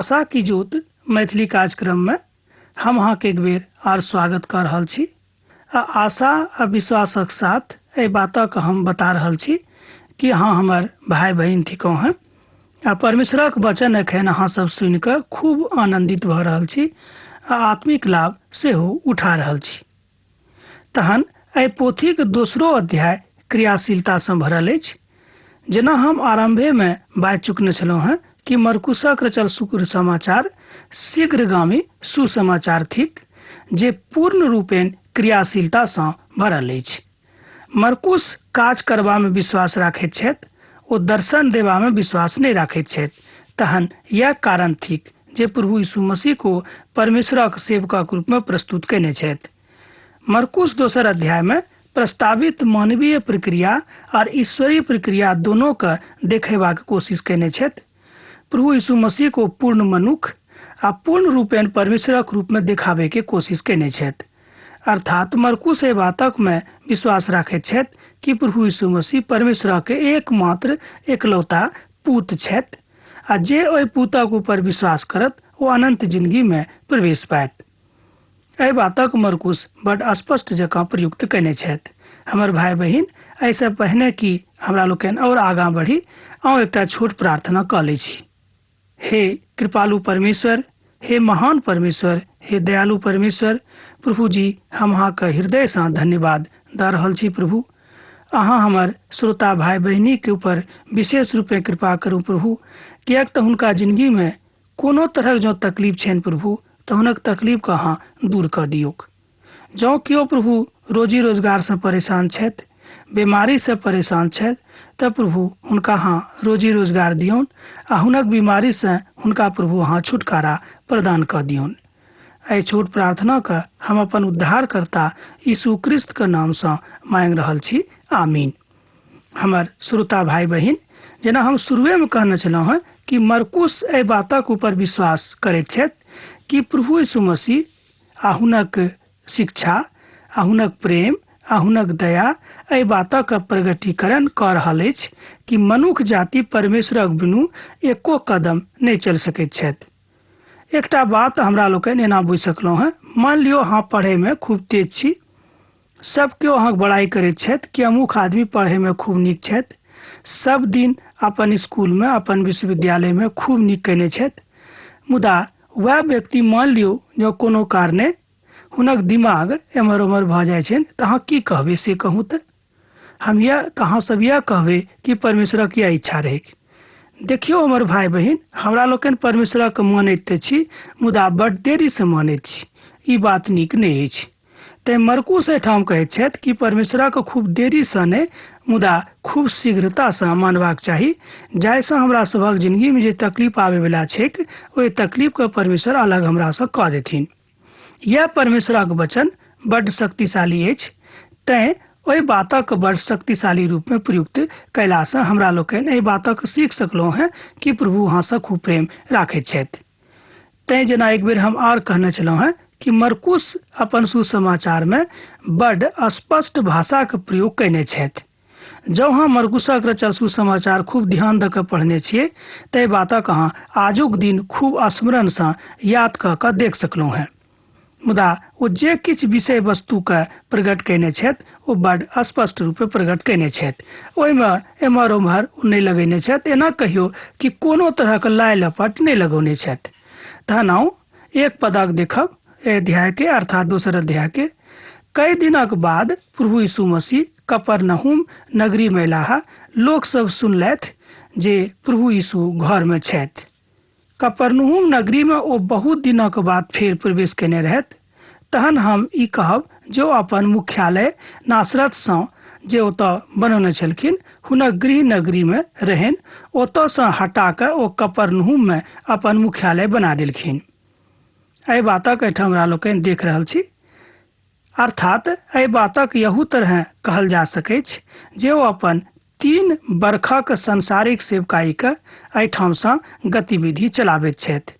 आशा की ज्योत मैथिली कार्यक्रममे हम अहाँके एक बेर आर स्वागत कऽ रहल छी आ आशा आ विश्वासक साथ एहि बातक हम बता रहल छी कि अहाँ हमर भाय बहिन थिकहुँ हेँ आ परमेश्वरक वचन एखन अहाँ सब सुनि कऽ खूब आनन्दित भऽ रहल छी आ आत्मिक लाभ सेहो उठा रहल छी। तहन एहि पोथीक दोसरो अध्याय क्रियाशीलतासँ भरल अछि। जेना हम आरम्भेमे बाजि चुकने छलहुँ हेँ कि मरकुसक रचल शुक्र समाचार शीघ्रगामी सुसमाचार थिक जे पूर्ण रूपेण क्रियाशीलतासँ भरल अछि। मरकुस काज करबामे विश्वास राखैत छथि, ओ दर्शन देबामे विश्वास नहि राखैत छथि। तहन यैह कारण थिक जे प्रभु यीशु मसीह को परमेश्वरक सेवकक रूपमे प्रस्तुत कयने छथि। मरकुस दोसर अध्यायमे प्रस्तावित मानवीय प्रक्रिया आर ईश्वरीय प्रक्रिया दोनोके देखेबाक कोशिश कयने छथि। प्रभु यीशु मसीह को पूर्ण मनुख आ पूर्ण रूपेण परमेश्वरक रूपमे देखाबैके कोशिश कयने छथि। अर्थात मरकुस एहि बातक मे विश्वास राखैत छथि कि प्रभु यीशु मसीह परमेश्वरक एकमात्र एकलौता पूत छथि आ जे ओहि पूतक ऊपर विश्वास करत ओ अनंत जिंदगी मे प्रवेश पायत। एहि बातक मरकुस बड स्पष्ट जकाँ प्रयुक्त कयने छथि। हमर भाय बहिन, एहिसँ पहिने कि हमरा लोकनि आओर आगाँ बढ़ी, आउ एकटा छोट प्रार्थना कऽ लै छी। हे कृपालु परमेश्वर, हे महान परमेश्वर, हे दयालु परमेश्वर, प्रभु जी हम अहाँके हृदयसँ धन्यवाद दऽ रहल छी प्रभु। अहाँ हमर श्रोता भाय बहिनीके ऊपर विशेष रूपे कृपा करू प्रभु, किएक तऽ हुनका जिंदगीमे कोनो तरहक जँ तकलीफ छनि प्रभु तऽ हुनक तकलीफके अहाँ दूर कऽ दियौक। जँ केओ प्रभु रोजी रोजगारसँ परेशान छथि, बीमारीसँ परेशान छथि तऽ प्रभु हुनका अहाँ रोजी रोजगार दियौन आ हुनक बीमारीसँ हुनका प्रभु अहाँ छुटकारा प्रदान कऽ दियौन। एहि छोट प्रार्थनाके हम अपन उद्धारकर्ता यीशु क्रिस्तके नामसँ मांगि रहल छी, आमीन। हमर श्रोता भाय बहिन, जेना हम शुरुएमे कहने छलहुँ हेँ कि मरकुस एहि बातक ऊपर विश्वास करैत छथि कि प्रभु यीशु मसीह आ हुनक शिक्षा आ हुनक प्रेम आ हुनक दया एहि बातक प्रगटीकरण कऽ रहल अछि कि मनुख जाति परमेश्वरक बिनु एको कदम नहि चलि सकैत छथि। एकटा बात हमरा लोकनि एना बुझि सकलहुँ हेँ, मानि लियौ अहाँ पढ़यमे खूब तेज छी, सब केओ अहाँक बड़ाइ करैत छथि कि अमुक आदमी पढ़यमे खूब नीक छथि, सब दिन अपन स्कूलमे अपन विश्वविद्यालयमे खूब नीक कयने छथि, मुदा वएह व्यक्ति मान लियौ जँ कोनो कारणे हुनक दिमाग एम्हर ओम्हर भऽ जाइ छनि तऽ अहाँ की कहबै से कहू तऽ? हम इएह तऽ अहाँ सब इएह कहबै कि परमेश्वरक इएह इच्छा रहैक। देखियौ हमर भाय बहिन, हमरा लोकनि परमेश्वरक मानैत तऽ छी मुदा बड्ड देरीसँ मानैत छी। ई बात नीक नहि अछि। तेँ मरकुस एहिठाम कहैत छथि कि परमेश्वरक खूब देरीसँ नहि मुदा खूब शीघ्रतासँ मानबाक चाही जाहिसँ हमरा सभक जिनगीमे जे तकलीफ आबयवला छैक ओहि तकलीफके परमेश्वर अलग हमरासँ कऽ देथिन। इएह परमेश्वरक वचन बड्ड शक्तिशाली अछि तेँ ओहि बातक बड्ड शक्तिशाली रूपमे प्रयुक्त कयलासँ हमरा लोकनि एहि बातक सीख सकलहुँ हेँ कि प्रभु अहाँसँ खूब प्रेम राखैत छथि। तैँ जेना एक बेर हम आर कहने छलहुँ हेँ कि मरकुस अपन सुसमाचारमे बड्ड स्पष्ट भाषाक प्रयोग कयने छथि। जँ अहाँ मरकुसक रचल सुसमाचार खूब ध्यान दऽ कऽ पढ़ने छियै ताहि बातक अहाँ आजुक दिन खूब स्मरणसँ याद कऽ कऽ देख सकलहुँ हेँ। मुदा ओ जे किछु विषय वस्तुके प्रकट कयने छथि ओ बड्ड स्पष्ट रूपे प्रकट कयने छथि। ओहिमे एम्हर ओम्हर ओ नहि लगेने छथि, एना कहियौ कि कोनो तरहक लाइ लपट नहि लगौने छथि। तहन आउ एक पदक देखब एहि अध्यायके अर्थात दोसर अध्यायके। कई दिनक बाद प्रभु यीशु मसीह कपरनहूम नगरीमे अयलाह। लोक सब सुनलथि जे प्रभु यीशु घरमे छथि। कपरनहूम नगरीमे ओ बहुत दिनक बाद फेर प्रवेश कयने रहथि। तहन हम ई कहब जे ओ अपन मुख्यालय नासरतसँ जे ओतऽ बनौने छलखिन हुनक गृह नगरीमे रहनि, ओतऽसँ हटा कऽ ओ कपरनहूममे अपन मुख्यालय बना देलखिन। एहि बातक एहिठाम हमरा लोकनि देख रहल छी। अर्थात एहि बातक यहू तरहेँ कहल जा सकैछ जे ओ अपन 3 बरखक सांसारिक सेवकाईक एहिठामसँ गतिविधि चलाबैत छथि।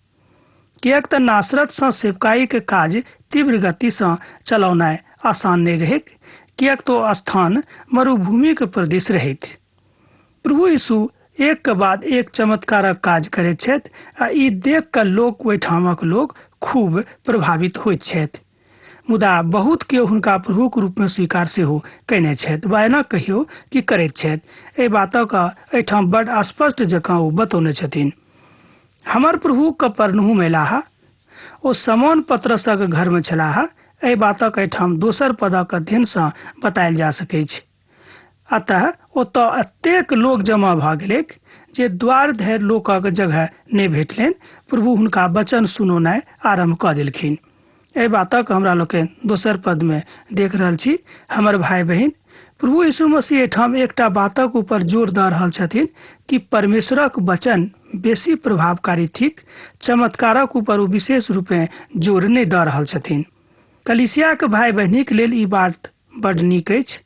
किएक तँ नासरतसँ सेवकाईक काज तीव्र गतिसँ चलौनाइ आसान नहि रहैक, किएक तँ ओ स्थान मरुभूमिक प्रदेश रहैत। प्रभु यीशु एक के बाद एक चमत्कारक काज करैत छथि आ ई देख कऽ लोक ओहिठामक लोक खूब प्रभावित होइत छथि। मुदा बहुत केओ हुनका प्रभुक रूपमे स्वीकार सेहो कयने छथि वा एना कहियौ कि करैत छथि। एहि बातक एहिठाम बड स्पष्ट जकाँ ओ बतौने छथिन। हमर प्रभु कपरनहुम अयलाह। ओ समौन पतरसक घरमे छलाह। एहि बातक एहिठाम दोसर पदक अध्ययनसँ बतायल जा सकैछ। अतः ओतऽ एतेक लोक जमा भऽ गेलैक जे द्वार धरि लोकक जगह नहि भेटलनि। प्रभु हुनका वचन सुनौनाइ आरम्भ कऽ देलखिन। एहि बातक हमरा लोकनि दोसर पदमे देख रहल छी। हमर भाय बहिन, प्रभु यीशु मसीह एहिठाम एकटा बातक ऊपर जोर दऽ रहल छथिन कि परमेश्वरक वचन बेसी प्रभावकारी थिक। चमत्कारक ऊपर ओ विशेष रूपेँ जोर नहि दऽ रहल छथिन। कलीसियाक भाय बहिनीक लेल ई बात बड्ड नीक अछि।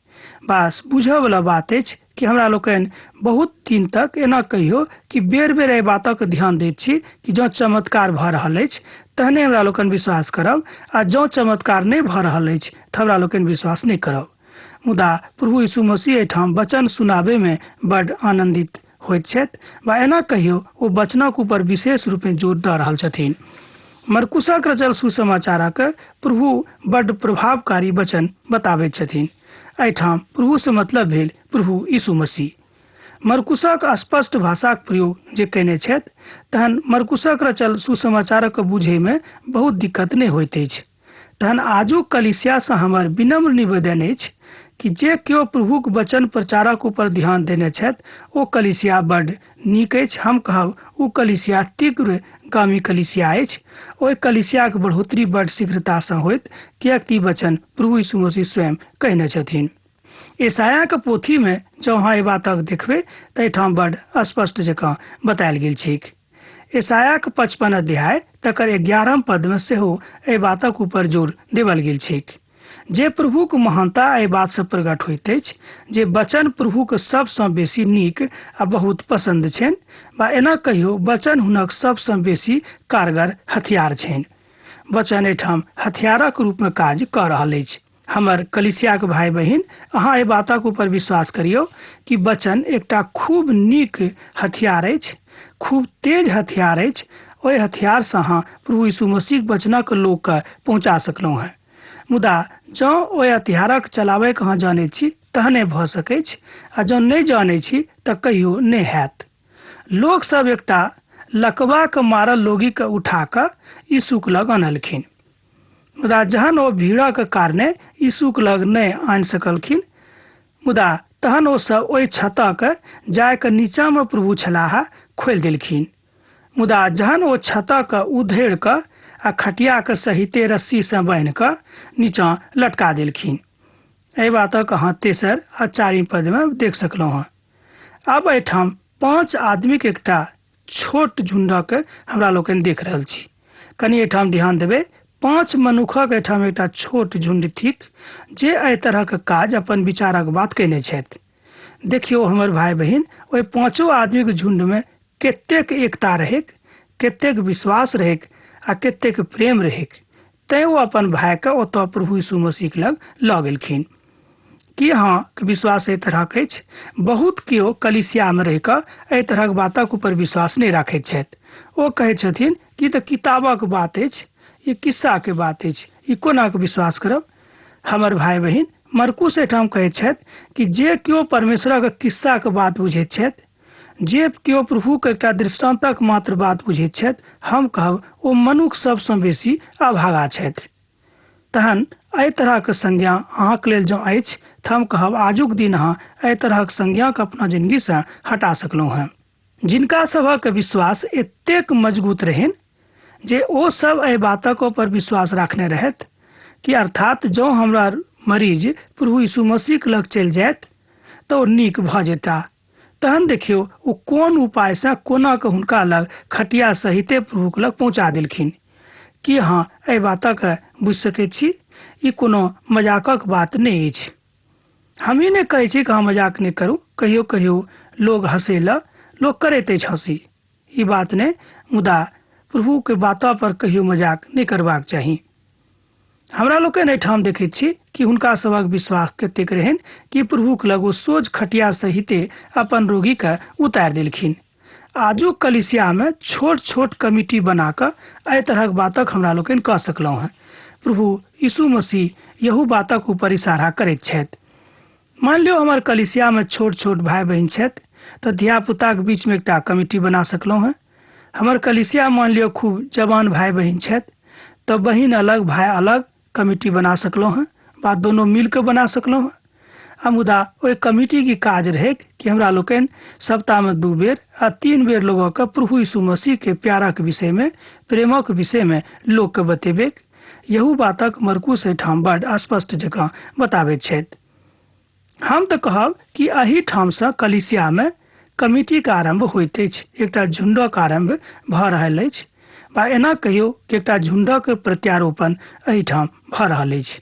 बस बुझऽवला बात अछि कि हमरा लोकनि बहुत दिन तक एना कहियो कि बेर बेर एहि बातक ध्यान दैत छी कि जँ चमत्कार भऽ रहल अछि तहने हमरा लोकनि विश्वास करब आ जँ चमत्कार नहि भऽ रहल अछि तऽ हमरा लोकनि विश्वास नहि करब। मुदा प्रभु यीशु मसीह एहिठाम वचन सुनाबैमे बड्ड आनन्दित होइत छथि वा एना कहियो ओ वचनक ऊपर विशेष रूपेँ जोर दऽ रहल छथिन। मरकुसक रचल सुसमाचारक प्रभु बड्ड प्रभावकारी वचन बताबैत छथिन। एहिठाम प्रभुसँ मतलब भेल प्रभु यीशु मसीह। मरकुसक स्पष्ट भाषाक प्रयोग जे कयने छथि तहन मरकुसक रचल सुसमाचारक बुझैमे बहुत दिक्कत नहि होइत अछि। तहन आजुक कलीसियासँ हमर विनम्र निवेदन अछि कि जे केओ प्रभुक वचन प्रचारक ऊपर ध्यान देने छथि ओ कलीसिया बड्ड नीक अछि। हम कहब ओ कलीसिया तीव्र गामी कलीसिया अछि। ओहि कलीसियाक बढ़ोतरी बड्ड शीघ्रतासँ होयत, किएक तऽ ई वचन प्रभु यीशु मसीह स्वयं कहने छथिन। ईसायाक पोथीमे जँ अहाँ एहि बातक देखबै तऽ एहिठाम बड्ड स्पष्ट जकाँ बतायल गेल छैक। ईसायाक 55 अध्याय तकर 11 पदमे सेहो एहि बातक ऊपर जोर देवल गेल छैक जे प्रभुक महानता एहि बातसँ प्रकट होइत अछि जे वचन प्रभुक सबसँ बेसी नीक आ बहुत पसन्द छनि वा एना कहियो वचन हुनक सबसँ बेसी कारगर हथियार छनि। वचन एहिठाम हथियारक रूपमे काज कऽ रहल अछि। हमर कलिसियाक भाय बहिन, अहाँ एहि बातक ऊपर विश्वास करियौ कि वचन एकटा खूब नीक हथियार अछि, खूब तेज हथियार अछि। ओहि हथियारसँ अहाँ प्रभु यीशु मसीहक वचनक लोकके पहुँचा सकलहुँ हेँ। मुदा जँ ओहि हथियारक चलाबैके अहाँ जानैत छी तहने भऽ सकैछ, आ जँ नहि जानैत छी तऽ कहियो नहि हैत। लोक सब एकटा लकवाके मारल लोगीके उठा कऽ यीशुक लग अनलखिन। मुदा जहन ओ भीड़क कारणे यीशुक लग नहि आनि सकलखिन, मुदा तहन ओ सब ओहि छतक जाय कऽ नीचा मे प्रभु छलाह खोलि देलखिन। मुदा जहन ओ छतक उधेड़ कऽ आ खटियाक सहिते रस्सी सँ बान्हि कऽ नीचा लटका देलखिन। एहि बातक अहाँ तेसर आ चारिम पद मे देख सकलहुँ हँ। आब एहिठाम 5 आदमीक एकटा छोट झुंडक हमरा लोकनि देख रहल छी। कनि एहिठाम ध्यान देबै, 5 मनुखक एहिठाम एकटा छोट झुंड थिक जे एहि तरहक काज अपन विचारक बात कयने छथि। देखियौ हमर भाय बहिन, ओहि 5 आदमीक झुंडमे कतेक एकता रहैक, कतेक विश्वास रहैक आ कतेक प्रेम रहैक। तैं ओ अपन भायके ओतऽ प्रभु यीशु मसीहक लग लऽ गेलखिन। की अहाँके विश्वास एहि तरहक अछि? बहुत केओ कलीसियामे रहि कऽ एहि तरहक बातक ऊपर विश्वास नहि राखैत छथि। ओ कहैत छथिन कि तऽ किताबक बात अछि, ई किस्साके बात अछि, ई कोना कऽ विश्वास करब? हमर भाय बहिन, मरकुस एहिठाम कहैत छथि कि जे केओ परमेश्वरक किस्साके बात बुझैत छथि, जे केओ प्रभुके एकटा दृष्टान्तक मात्र बात बुझैत छथि, हम कहब ओ मनुख सबसँ बेसी अभागा छथि। तहन एहि तरहक संज्ञा अहाँके लेल जँ अछि तऽ हम कहब आजुक दिन अहाँ एहि तरहक संज्ञाके अपना जिनगीसँ हटा सकलहुँ हेँ। जिनका सभक विश्वास एतेक मजगूत रहनि जे ओ सब एहि बातक ऊपर विश्वास राखने रहथि कि अर्थात जँ हमरा मरीज प्रभु यीशु मसीहक लग चलि जायत तऽ ओ नीक भऽ जेता। तहन देखियौ ओ कोन उपायसँ कोना कऽ हुनका लग खटिया सहिते प्रभुक लग पहुँचा देलखिन। की अहाँ एहि बातक बुझि सकैत छी? ई कोनो मजाकक बात नहि अछि। हम ई नहि कहै छी कि अहाँ मजाक नहि करू। कहियो कहियो लोग हँसै लए लोक करैत अछि हँसी, ई बात नहि, मुदा प्रभुके बात पर कहियो मजाक नहि करबाक चाही। हमरा लोकनि एहिठाम देखैत छी कि हुनका सभक विश्वास कतेक रहनि कि प्रभुक लग ओ सोझ खटिया सहिते अपन रोगीके उतारि देलखिन। आजुक कलिसियामे छोट छोट कमिटी बना कऽ एहि तरहक बातक हमरा लोकनि कऽ सकलहुँ हेँ। प्रभु यीशु मसीह यहू बातक ऊपर इशारा करैत छथि। मानि लियौ हमर कलिसियामे छोट छोट भाय बहिन छथि तऽ धियापुताक बीचमे एकटा कमिटी बना सकलहुँ हेँ। हमर कलिसिया मान लियौ खूब जवान भाय बहिन छथि तऽ बहिन अलग भाय अलग कमिटी बना सकलहुँ हेँ बा दोनो मिल कऽ बना सकलहुँ हेँ। आ मुदा ओहि कमिटीके काज रहै कि हमरा लोकनि सप्ताहमे 2 बेर आ 3 बेर लोकके प्रभु यीशु मसीहके प्यारक विषयमे, प्रेमक विषयमे लोकके बतेबैक। यहू बातक मरकुस एहिठाम बड स्पष्ट जकाँ बताबैत छथि। हम तऽ कहब कि एहि ठामसँ कलिसियामे कमिटीके आरम्भ होइत अछि, एकटा झुण्डक आरम्भ भऽ रहल अछि, बा एना कहियौ कि एकटा झुण्डक प्रत्यारोपण एहिठाम भऽ रहल अछि।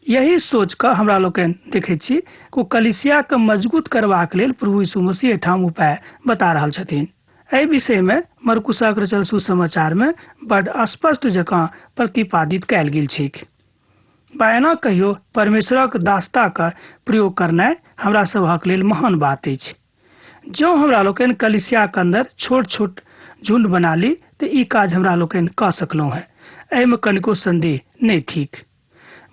यही सोच कऽ हमरा लोकनि देखैत छी कि ओ कलिसियाके मजबूत करबाक लेल प्रभु यीशु मसीह एहिठाम उपाय बता रहल छथिन। एहि विषयमे मरकुसक रचल सुसमाचारमे बड स्पष्ट जकाँ प्रतिपादित कयल गेल छैक। बा एना कहियो परमेश्वरक दासताके प्रयोग करनाइ हमरा सभक लेल महान बात अछि। जँ हमरा लोकनि कलिसियाके अन्दर छोट छोट झुण्ड बना ली तऽ ई काज हमरा लोकनि कऽ सकलहुँ हेँ, एहिमे कनिको सन्देह नहि थिक।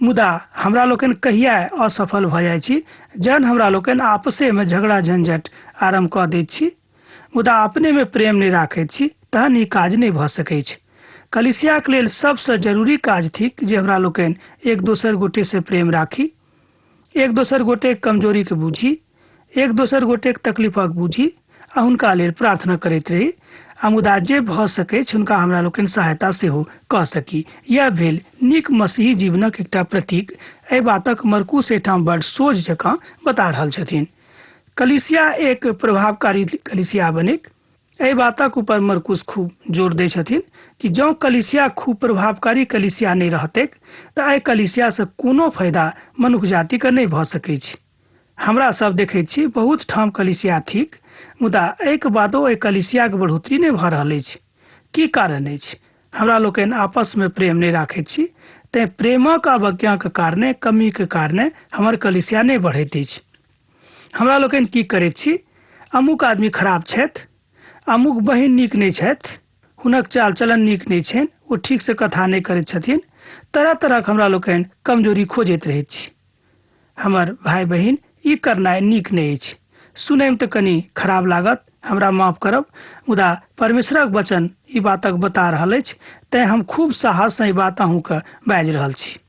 मुदा हमरा लोकनि कहिया असफल भऽ जाइ छी जहन हमरा लोकनि आपसेमे झगड़ा झंझट आरम्भ कऽ दैत छी, मुदा अपनेमे प्रेम नहि राखैत छी, तहन ई काज नहि भऽ सकैछ। कलिसियाक लेल सबसँ जरूरी काज थिक जे हमरा लोकनि एक दोसर गोटेसँ प्रेम राखी, एक दोसर गोटेक कमजोरीके बूझी, एक दोसर गोटेक तकलीफक बूझी आ हुनका लेल प्रार्थना करैत रही, आ मुदा जे भऽ सकैछ हुनका हमरा लोकनि सहायता सेहो कऽ सकी। यैह भेल नीक मसीही जीवनक एकटा प्रतीक। एहि बातक मरकुस एहिठाम बड सोझ जकाँ बता रहल छथिन। कलिसिया एक प्रभावकारी कलिसिया बनिक, एहि बातक ऊपर मरकुस खूब जोर दै छथिन कि जँ कलिसिया खूब प्रभावकारी कलिसिया नहि रहतैक तऽ एहि कलिसियासँ कोनो फायदा मनुख जातिके नहि भऽ सकैछ। हमरा सब देखैत छी बहुत ठाम कलिसिया थिक, मुदा एहिके बादो एहि कलिसियाके बढ़ोतरी नहि भऽ रहल अछि। की कारण अछि? हमरा लोकनि आपसमे प्रेम नहि राखैत छी, तेँ प्रेमक अवज्ञाक कारणे, कमीके कारणे हमर कलिसिया नहि बढ़ैत अछि। हमरा लोकनि की करैत छी? अमुक आदमी खराब छथि, अमुक बहिन नीक नहि छथि, हुनक चाल चलन नीक नहि छनि, ओ ठीकसँ कथा नहि करैत छथिन, तरह तरहक हमरा लोकनि कमजोरी खोजैत रहैत छी। हमर भाय बहिन, ई करनाइ नीक नहि अछि। सुनैमे तऽ कनि खराब लागत, हमरा माफ करब, मुदा परमेश्वरक वचन ई बातक बता रहल अछि, तेँ हम खूब साहससँ ई बात अहूँके बाजि रहल छी।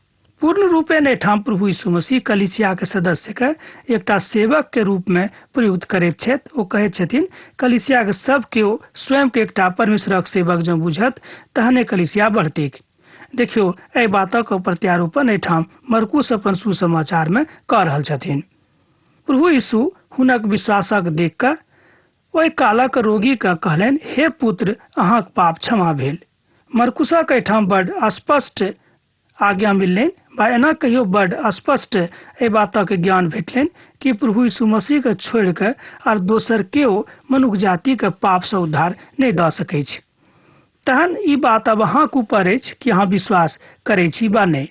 पूर्ण रूपेण एहिठाम प्रभु यीशु मसीह कलिसियाके सदस्यके एकटा सेवकके रूपमे प्रयुक्त करैत छथि। ओ कहैत छथिन, कलिसियाके सब केओ स्वयंके एकटा परमेश्वरक सेवक जँ बुझत तहने कलिसिया बढ़तैक। देखियौ, एहि बातक प्रत्यारोपण एहिठाम मरकुस अपन सुसमाचारमे कऽ रहल छथिन। प्रभु यीशु हुनक विश्वासक देख कऽ ओहि कालक रोगीके कहलनि, हे पुत्र, अहाँक पाप क्षमा भेल। मरकुसक एहिठाम बड स्पष्ट आज्ञा मिललनि, बा एना कहियो बड स्पष्ट एहि बातक ज्ञान भेटलनि कि प्रभु यीशु मसीहके छोड़ि कऽ आर दोसर केओ मनुख जातिके पापसँ उद्धार नहि दऽ सकैछ। तहन ई बात अब अहाँके ऊपर अछि कि अहाँ विश्वास करै छी बा नहि।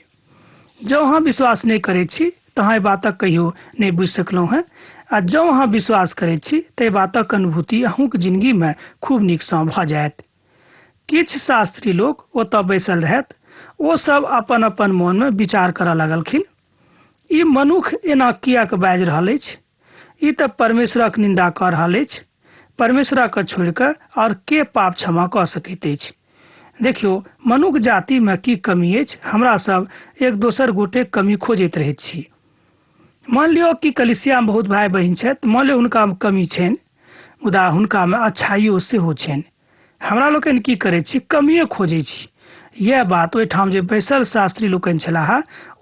जँ अहाँ विश्वास नहि करै छी तऽ अहाँ एहि बातक कहियो नहि बुझि सकलहुँ हेँ, आ जँ अहाँ विश्वास करै छी तऽ एहि बातक अनुभूति अहूँक जिनगीमे खूब नीकसँ भऽ जायत। किछु शास्त्री लोक ओतऽ बैसल रहथि, ओ सब अपन अपन मोनमे विचार करऽ लगलखिन, ई मनुख एना किएक बाजि रहल अछि? ई तऽ परमेश्वरक निन्दा कऽ रहल अछि। परमेश्वरके छोड़ि कऽ आओर के पाप क्षमा कऽ सकैत अछि? देखियौ, मनुख जातिमे की कमी अछि। हमरा सब एक दोसर गोटेक कमी खोजैत रहैत छी। मान लियौ कि कलिसियामे बहुत भाय बहिन छथि, मान लियौ हुनकामे कमी छनि, मुदा हुनकामे अच्छाइयो सेहो छनि। हमरा लोकनि की करै छी? कमिए खोजै छी। यैह बात ओहिठाम जे बैसल शास्त्री लोकनि छलाह,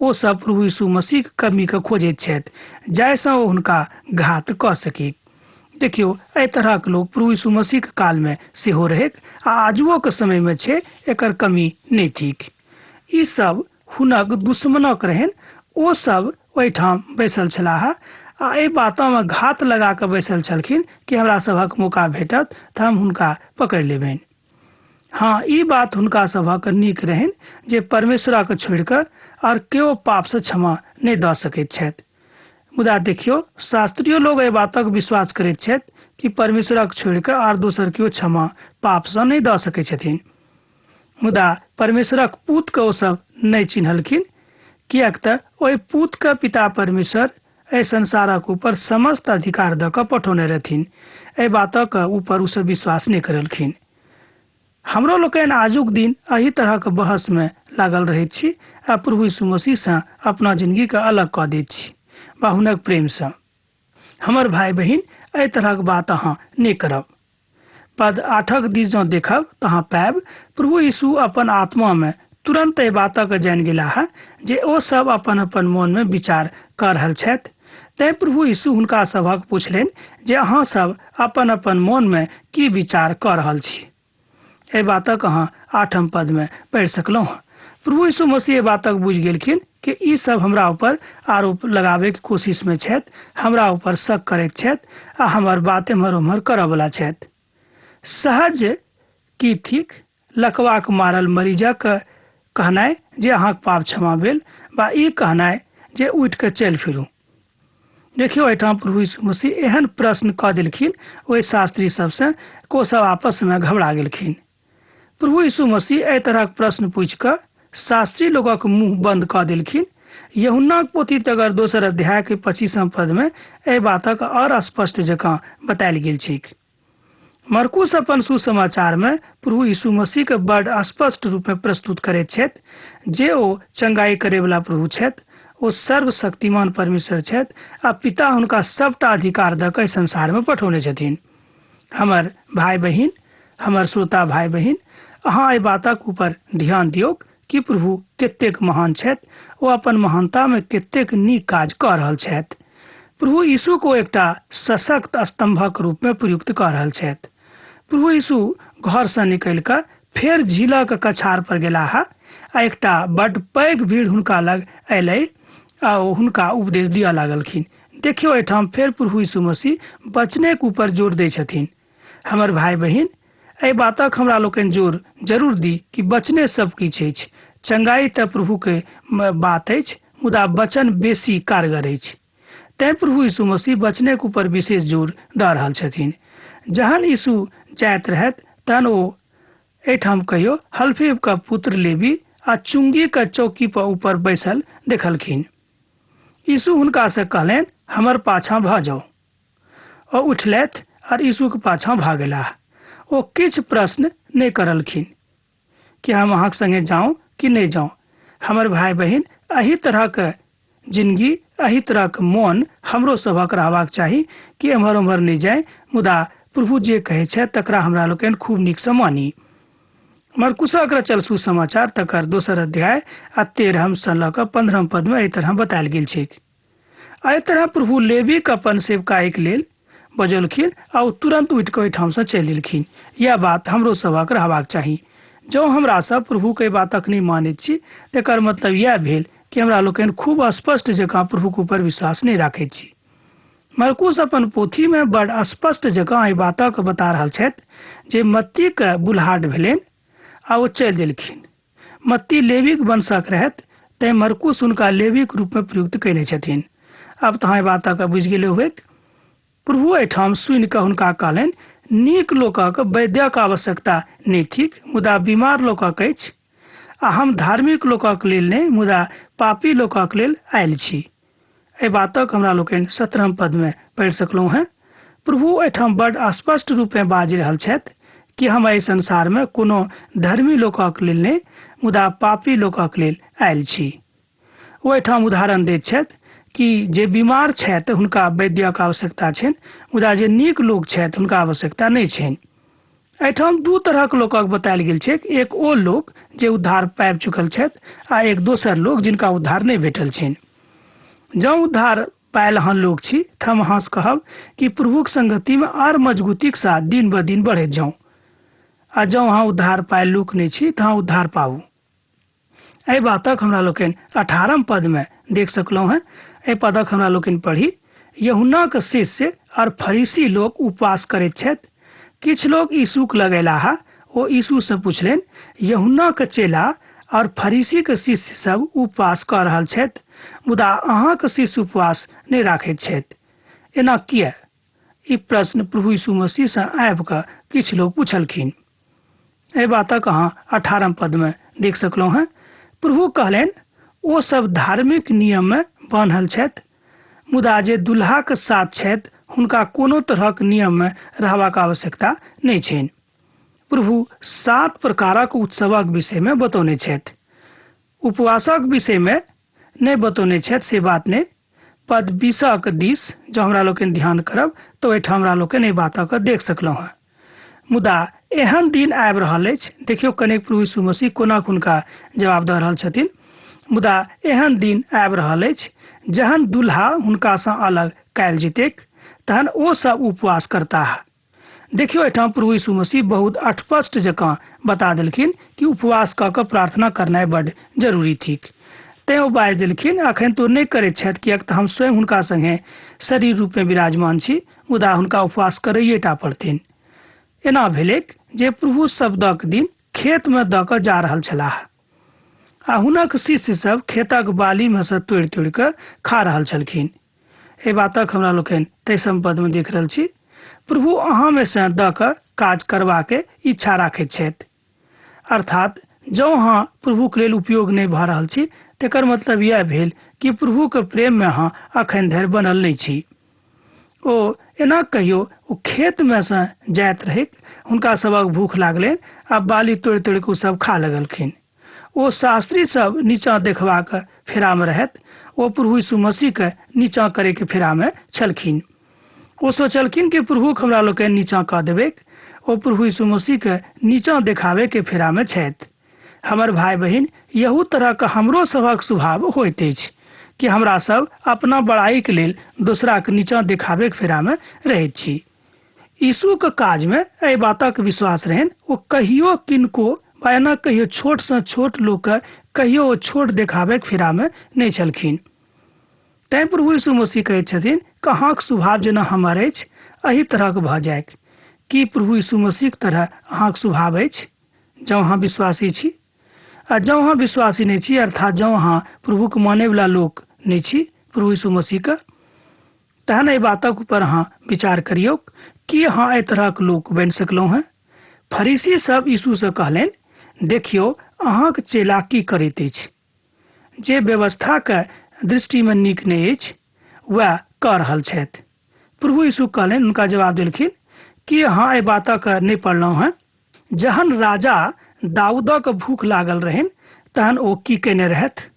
ओ सब प्रभु यीशु मसीहक कमीके खोजैत छथि, जाहिसँ ओ हुनका घात कऽ सकी। देखियौ, एहि तरहक लोक प्रभु यीशु मसीहक कालमे सेहो रहैक आ आजुओक समयमे छै, एकर कमी नहि थिक। ई सब हुनक दुश्मनक रहनि, ओ सब ओहिठाम बैसल छलाह आ एहि बातमे घात लगा कऽ बैसल छलखिन कि हमरा सभक मौका भेटत तऽ हम हुनका पकड़ि लेबनि। हँ, ई बात हुनका सभक नीक रहनि जे परमेश्वरक छोड़ि कऽ आओर केओ पापसँ क्षमा नहि दऽ सकैत छथि। मुदा देखियौ, शास्त्रियो लोक एहि बातक विश्वास करैत छथि कि परमेश्वरक छोड़ि कऽ आर दोसर केओ क्षमा पापसँ नहि दऽ सकैत छथिन। मुदा परमेश्वरक पूतके ओ सब नहि चिन्हलखिन, किएक तऽ ओहि पूतके पिता परमेश्वर एहि संसारक ऊपर समस्त अधिकार दऽ कऽ पठौने रहथिन। एहि बातक ऊपर ओ सब विश्वास नहि करलखिन। हमरो लोकनि आजुक दिन एहि तरहक बहसमे लागल रहैत छी आ प्रभु यीशु मसीहसँ अपना जिनगीके अलग कऽ दैत छी वा हुनक प्रेमसँ। हमर भाय बहिन, एहि तरहक बात अहाँ नहि करब। पद 8 दिस जँ देखब तऽ अहाँ पायब प्रभु यीशु अपन आत्मामे तुरन्त एहि बातक जानि गेलाह जे ओ सब अपन अपन मोनमे विचार कऽ रहल छथि। तैँ प्रभु यीशु हुनका सभक पुछलनि जे अहाँ सब अपन अपन मोनमे की विचार कऽ रहल छी। एहि बातक अहाँ 8 पदमे पढ़ि सकलहुँ। प्रभु यीशु मसीह एहि बातक बुझि गेलखिन कि ई सब हमरा ऊपर आरोप लगाबैके कोशिशमे छथि, हमरा ऊपर शक करैत छथि आ हमर बात एम्हर ओम्हर करऽवला छथि। सहज की थिक लकवाक मारल मरीजक कहनाइ जे अहाँक पाप क्षमा भेल वा ई कहनाइ जे उठि कऽ चलि फिरू। देखियौ, एहिठाम प्रभु यीशु मसीह एहन प्रश्न कऽ देलखिन ओहि शास्त्री सबसँ कि ओ सब आपसमे घबरा गेलखिन। प्रभु यीशु मसीह एहि तरहक प्रश्न पूछि कऽ शास्त्री लोकक मुँह बन्द कऽ देलखिन। यूहन्नाक पोथी तकर 2 अध्यायके 25 पदमे एहि बातक आओर स्पष्ट जकाँ बतायल गेल छैक। मरकुस अपन सुसमाचारमे प्रभु यीशु मसीहके बड्ड स्पष्ट रूपमे प्रस्तुत करैत छथि जे ओ चंगाई करैवला प्रभु छथि, ओ सर्वशक्तिमान परमेश्वर छथि आ पिता हुनका सबटा अधिकार दऽ कऽ संसारमे पठौने छथिन। हमर भाय बहिन, हमर श्रोता भाय बहिन, अहाँ एहि बातक ऊपर ध्यान दियौक कि प्रभु कतेक महान छथि, ओ अपन महानतामे कतेक नीक काज कऽ रहल छथि। प्रभु यीशु को एकटा सशक्त स्तंभक रूपमे प्रयुक्त कऽ रहल छथि। प्रभु यीशु घरसँ निकलि कऽ फेर झीलक कछार पर गेलाह आ एकटा बड्ड पैघ भीड़ हुनका लग अयलै आ ओ हुनका उपदेश दिअ लागलखिन। देखियौ, एहिठाम फेर प्रभु यीशु मसीह वचनेक ऊपर जोर दै छथिन। हमर भाय बहिन, एहि बातक हमरा लोकनि जोर जरूर दी कि वचने सब किछु अछि। चंगाई तऽ प्रभुके बात अछि, मुदा वचन बेसी कारगर अछि। तैँ प्रभु यीशु मसीह वचनेक ऊपर विशेष जोर दऽ रहल छथिन। जहन यीशु जाइत रहथि तहन ओ एहिठाम कहियो हल्फीके पुत्र लेवी आ चुंगीके चौकी पर ऊपर बैसल देखलखिन। यीशु हुनकासँ कहलनि, हमर पाछाँ भऽ जाउ। ओ उठलथि आर यीशुके पाछाँ भऽ गेलाह। ओ किछु प्रश्न नहि करलखिन कि हम अहाँके संगे जाउँ कि नहि जाउँ। हमर भाय बहिन, एहि तरहक जिनगी, एहि तरहक मोन हमरो सभक रहबाक चाही कि एम्हर ओम्हर नहि जाय, मुदा प्रभु जे कहै छथि तकरा हमरा लोकनि खूब नीकसँ मानी। मरकुसक रचल सुसमाचार तकर 2 अध्याय आ 13 लऽ कऽ 15 पदमे एहि तरह बतायल गेल छैक। एहि तरह प्रभु लेवीक अपन सेवकाईक लेल बजौलखिन आ ओ तुरन्त उठि कऽ ओहिठामसँ चलि एलखिन। इएह बात हमरो सभक रहबाक चाही। जँ हमरा सब प्रभुक एहि बातक नहि मानैत छी तकर मतलब इएह भेल कि हमरा लोकनि खूब स्पष्ट जकाँ प्रभुक ऊपर विश्वास नहि राखैत छी। मरकुस अपन पोथीमे बड़ स्पष्ट जकाँ एहि बातक बता रहल छथि जे मत्तीके बुल्हाट भेलनि आ ओ चलि देलखिन। मत्ती लेवीक वंशक रहथि, तैँ मरकुस हुनका लेवीक रूपमे प्रयुक्त कयने छथिन। आब तऽ अहाँ एहि बातक बुझि गेले होइक। प्रभु एहिठाम सुनि कऽ हुनका कहलनि, नीक लोकक वैद्यक आवश्यकता नहि थिक, मुदा बीमार लोकक अछि। आ हम धार्मिक लोकक लेल नहि, मुदा पापी लोकक लेल आयल छी। एहि बातक हमरा लोकनि 17 पदमे पढ़ि सकलहुँ हेँ। प्रभु एहिठाम बड्ड स्पष्ट रूपेँ बाजि रहल छथि कि हम एहि संसारमे कोनो धर्मी लोकक लेल नहि, मुदा पापी लोकक लेल आयल छी। ओ एहिठाम उदाहरण दैत छथि कि जे बीमार छथि हुनका वैद्यक आवश्यकता छनि, मुदा जे नीक लोक छथि हुनका आवश्यकता नहि छनि। एहिठाम दू तरहक लोकक बतायल गेल छैक, एक ओ लोक जे उद्धार पाबि चुकल छथि आ एक दोसर लोक जिनका उद्धार नहि भेटल छनि। जँ उद्धार पायल अहाँ लोक छी तऽ हम अहाँसँ कहब कि प्रभुक संगतिमे आर मजबूतीक साथ दिन ब दिन बढ़ैत जाउ, आ जँ अहाँ उद्धार पायल लोक नहि छी तऽ अहाँ उद्धार पाबू। एहि बातक हमरा लोकनि 18 पदमे देख सकलहुँ हेँ। एहि पदक हमरा लोकनि पढ़ी, यूहन्नाक शिष्य और फरीसी लोक उपवास करैत छथि। किछु लोक यीशुक लग अयलाह, ओ यीशुसँ पुछलनि, यूहन्नाक चेला आओर फरीसीक शिष्य सभ उपवास कऽ रहल छथि, मुदा अहाँक शिष्य उपवास नहि राखैत छथि। एना किएक? ई प्रश्न प्रभु यीशु मसीहसँ आबि कऽ किछु लोक पुछलखिन। एहि बातक अहाँ 18 पदमे देख सकलहुँ हेँ। प्रभु कहलनि, ओ सभ धार्मिक नियममे बान्हल छथि, मुदा जे दुल्हाक साथ छथि हुनका कोनो तरहक नियममे रहबाक आवश्यकता नहि छनि। प्रभु 7 प्रकारक उत्सवक विषयमे बतौने छथि। उपवासक विषयमे नहि बतौने छथि से बात नहि। पद 20 दिस जँ हमरा लोकनि ध्यान करब तऽ ओहिठाम हमरा लोकनि एहि बातक देख सकलहुँ हेँ। मुदा एहन दिन आबि रहल अछि, देखियौ कनेक प्रभु यीशु मसीह कोना हुनका जवाब दऽ रहल छथिन। मुदा एहन दिन आबि रहल अछि जहन दुल्हा हुनकासँ अलग कयल जेतैक, तहन ओ सब उपवास करताह। देखियौ एहिठाम प्रभु यीशु मसीह बहुत स्पष्ट जकाँ बता देलखिन कि उपवास कऽ कऽ प्रार्थना करनाइ बड्ड जरूरी थिक। तैँ ओ बाजि देलखिन, अखन तो नहि करैत छथि किएक तऽ हम स्वयं हुनका संगे शरीर रूपमे विराजमान छी, मुदा हुनका उपवास करैए टा पड़तनि। एना भेलैक जे प्रभु शब्दक दिन खेतमे दऽ कऽ जा रहल छलाह आ हुनक शिष्य सब खेतक बालीमे सँ तोड़ि तोड़ि कऽ खा रहल छलखिन। एहि बातक हमरा लोकनि 23 पदमे देख रहल छी। प्रभु अहाँमे सँ दऽ कऽ काज करबाक इच्छा राखैत छथि। अर्थात जँ अहाँ प्रभुक लेल उपयोग नहि भऽ रहल छी तकर मतलब यैह भेल कि प्रभुक प्रेममे अहाँ अखन धरि बनल नहि छी। ओ एना कहियो ओ खेतमे सँ जाइत रहैक, हुनका सभक भूख लागलनि आ बाली तोड़ि तोड़ि कऽ ओ सब खा लगलखिन। ओ शास्त्री सब नीचाँ देखबाक फेरामे रहथि, ओ प्रभु यीशु मसीहके नीचाँ करैके फेरामे छलखिन। ओ सोचलखिन कि प्रभुक हमरा लोकनि नीचाँ कऽ देबैक। ओ प्रभु यीशु मसीहके नीचाँ देखाबैके फेरामे छथि। हमर भाय बहिन, यहू तरहक हमरो सभक स्वभाव होइत अछि कि हमरा सब अपना बड़ाईके लेल दोसराके नीचाँ देखाबैके फेरामे रहैत छी। यीशुके काजमे एहि बातक विश्वास रहनि, ओ कहियो किनको वा एना कहियो छोटसँ छोट लोकके कहियो ओ छोट देखाबैके फेरामे नहि छलखिन। तैँ प्रभु यीशु मसीह कहैत छथिन कि अहाँक स्वभाव जेना हमर अछि एहि तरहक भऽ जाइक। की प्रभु यीशु मसीहक तरह अहाँक स्वभाव अछि? जँ अहाँ विश्वासी छी आ जँ अहाँ विश्वासी नहि छी, अर्थात जँ अहाँ प्रभुके मानैवला लोक नहि छी, प्रभु यीशु मसीहके, तहन एहि बातक ऊपर अहाँ विचार करियौक कि अहाँ एहि तरहक लोक बनि सकलहुँ हेँ। फरीसी सब यीशुसँ कहलनि, देखियौ अहाँक चेला की करैत अछि। जे व्यवस्थाके दृष्टिमे नीक नहि अछि वएह कऽ रहल छथि। प्रभु यीशु कहलनि, हुनका जवाब देलखिन, की अहाँ एहि बातक नहि पढ़लहुँ हेँ? जहन राजा दाऊदक भूख लागल रहनि तहन ओ की कयने रहथि?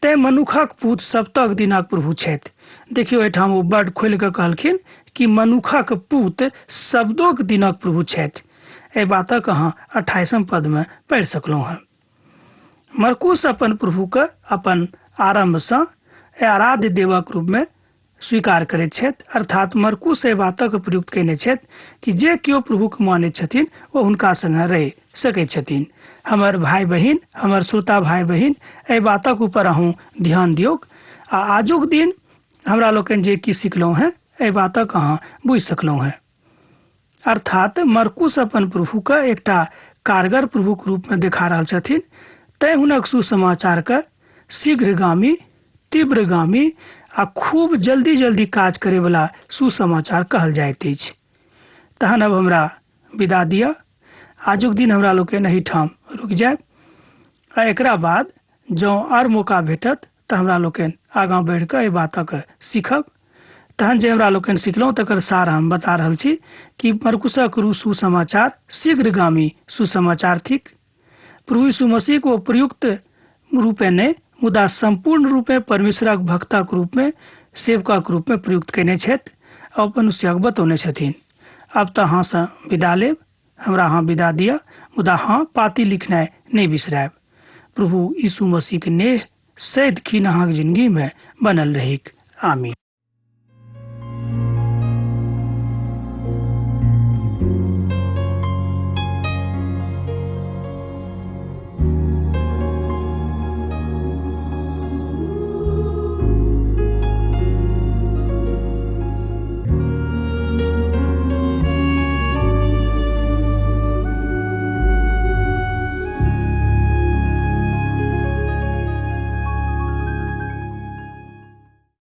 तैँ मनुखक पूत सप्तक दिनक प्रभु छथि। देखियौ एहिठाम ओ बड खोलि कऽ कहलखिन कि मनुखक पूत शब्दोक दिनक प्रभु छथि। एहि बातक अहाँ 28 पदमे पढ़ि सकलहुँ हेँ। मरकुस अपन प्रभुके अपन आरम्भसँ आराध्य देवक रूपमे स्वीकार करैत छथि, अर्थात मरकुस एहि बातक प्रयुक्त कयने छथि कि जे केओ प्रभुके मानैत छथिन ओ हुनका संगे रहि सकैत छथिन। हमर भाय बहिन, हमर श्रोता भाय बहिन, एहि बातक ऊपर अहूँ ध्यान दियौक आ आजुक दिन हमरा लोकनि जे की सिखलहुँ हेँ एहि बातक अहाँ बुझि सकलहुँ हेँ। अर्थात मरकुस अपन प्रभुके एकटा कारगर प्रभुक रूपमे देखा रहल छथिन, तैँ हुनक सुसमाचारके शीघ्रगामी, तीव्रगामी आ खूब जल्दी जल्दी काज करैवला सुसमाचार कहल जाइत अछि। तहन अब हमरा विदा दिअ। आजुक दिन हमरा लोकनि एहिठाम रुकि जायब आ एकरा बाद जँ आर मौका भेटत तऽ हमरा लोकनि आगाँ बढ़ि कऽ एहि बातक सीखब। तहन जे हमरा लोकनि सिखलहुँ तकर सार हम बता रहल छी कि मरकुसक रू सुसमाचार शीघ्रगामी सुसमाचार थिक। प्रभु यीशु मसीह ओ प्रयुक्त रूपे नहि मुदा सम्पूर्ण रूपे परमेश्वरक भक्तक रूपमे, सेवकक रूपमे प्रयुक्त कयने छथि आ मनुष्यक बतौने छथिन। आब तऽ अहाँसँ विदा लेब, हमरा अहाँ विदा दिअ, मुदा हँ पाती लिखनाइ नहि बिसरायब। प्रभु यीशु मसीहके नेह सदिखिन अहाँके जिंदगीमे बनल रहैक। आमीन।